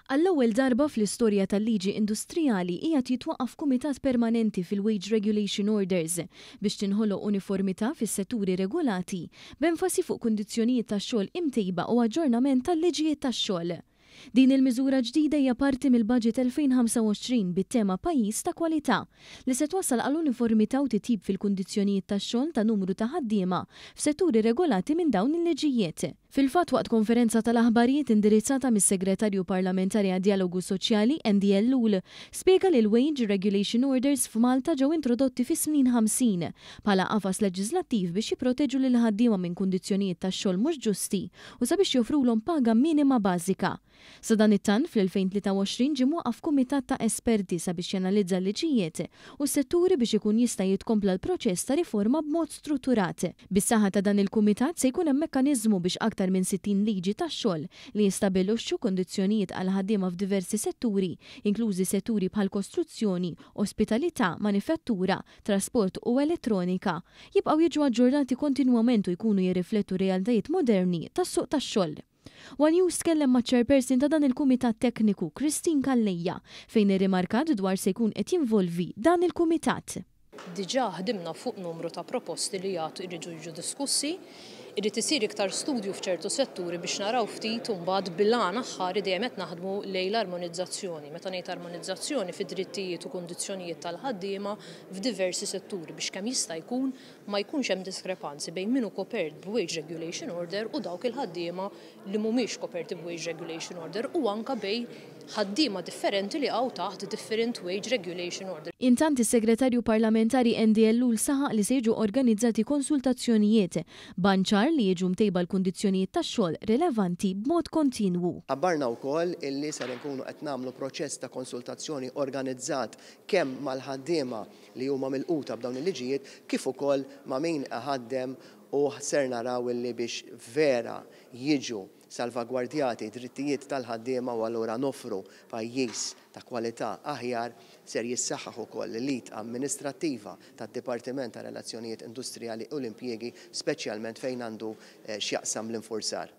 Għall-ewwel darba fl-istorja tal-liġi industrijali qiegħed jitwaqqaf kumitat permanenti fil-Wage Regulation Orders biex tinħoloq uniformità fis-setturi regolati b'enfasi fuq kundizzjonijiet tax-xogħol imtejba u aġġornament tal-liġijiet tax-xogħol. Din il-miżura ġdida hija parti mill-Budget 2025 bit-tema Pajjiż ta' Kwalità, li se twassal għal uniformità u titjib fil-kundizzjonijiet tax-xogħol ta' numru ta' ħaddiema f'setturi regolati minn dawn il-liġijiet. Fil-fatt waqt konferenza tal-aħbarijiet indirizzata mis-Segretarju Parlamentari għad-Djalogu Soċjali, Andy Ellul, spjega li l-Wage Regulation Orders f'Malta ġew introdotti fis-snin 50 bħala qafas leġiżlattiv biex jipproteġu lill-ħaddiema minn kundizzjonijiet tax-xogħol mhux ġusti u sabiex joffrulhom paga minima bażika. Sadanittant, fl-2023 ġie mwaqqaf kumitat ta' esperti sabiex janalizza l-liġijiet u s-setturi biex ikun jista' jitkompla l-proċess ta' riforma b'mod strutturat. Bis-saħħa ta' dan il-kumitat se jkun hemm mekkaniżmu biex aktar minn 60 liġi tax-xogħol li jistabbiluxxu kundizzjonijiet għall-ħaddiema f'diversi setturi, inklużi setturi bħall-kostruzzjoni, ospitalità, manifattura, trasport u elettronika, jibqgħu jiġu aġġornati kontinwament u jkunu jirriflettu r-realtajiet moderni tas-suq tax-xogħol. One News tkellem maċ-Chairperson ta' dan il-Kumitat Tekniku, Christine Calleja, fejn irrimarkat dwar se jkun qed jinvolvi dan il-kumitat. Diġà ħdimna fuq numru ta' proposti li għad iridu jiġu diskussi. Irid isir iktar studju f'ċertu setturi biex naraw ftit u mbagħad bil-għan aħħari dejjem qed naħdmu lejn l-armonizzazzjoni. Meta ngħid armonizzazzjoni fid-drittijiet u kundizzjonijiet tal-ħaddiema f'diversi setturi biex kemm jista' jkun ma jkunx hemm diskrepanzi bejn min hu kopert b'Wage Regulation Order u dawk il-ħaddiema li mhumiex koperti b'Wage Regulation Order u anke bejn ħaddiema differenti li jaqgħu taħt different Wage Regulation Order. Intant is-Segretarju Parlamentari Andy Ellul saħaq li se jiġu organizzati konsultazzjonijiet b'għan ċar li jiġu mtejba l-kundizzjonijiet tax-xogħol rilevanti b'mod kontinwu. Ħabbarna wkoll illi ser inkunu qed nagħmlu proċess ta' konsultazzjoni organizzat kemm mal-ħaddiema li huma milquta b'dawn il-liġijiet kif ukoll ma' min iħaddem u ser naraw illi biex vera jiġu salvagwardjati d-drittijiet tal-ħaddiema u allura noffru pajjiż ta' kwalità aħjar ser jissaħħaħ ukoll l-id amministrattiva tad-Dipartiment ta' Relazzjonijiet Industrijali u l-Impjiegi speċjalment fejn għandu x'jaqsam l-infurzar.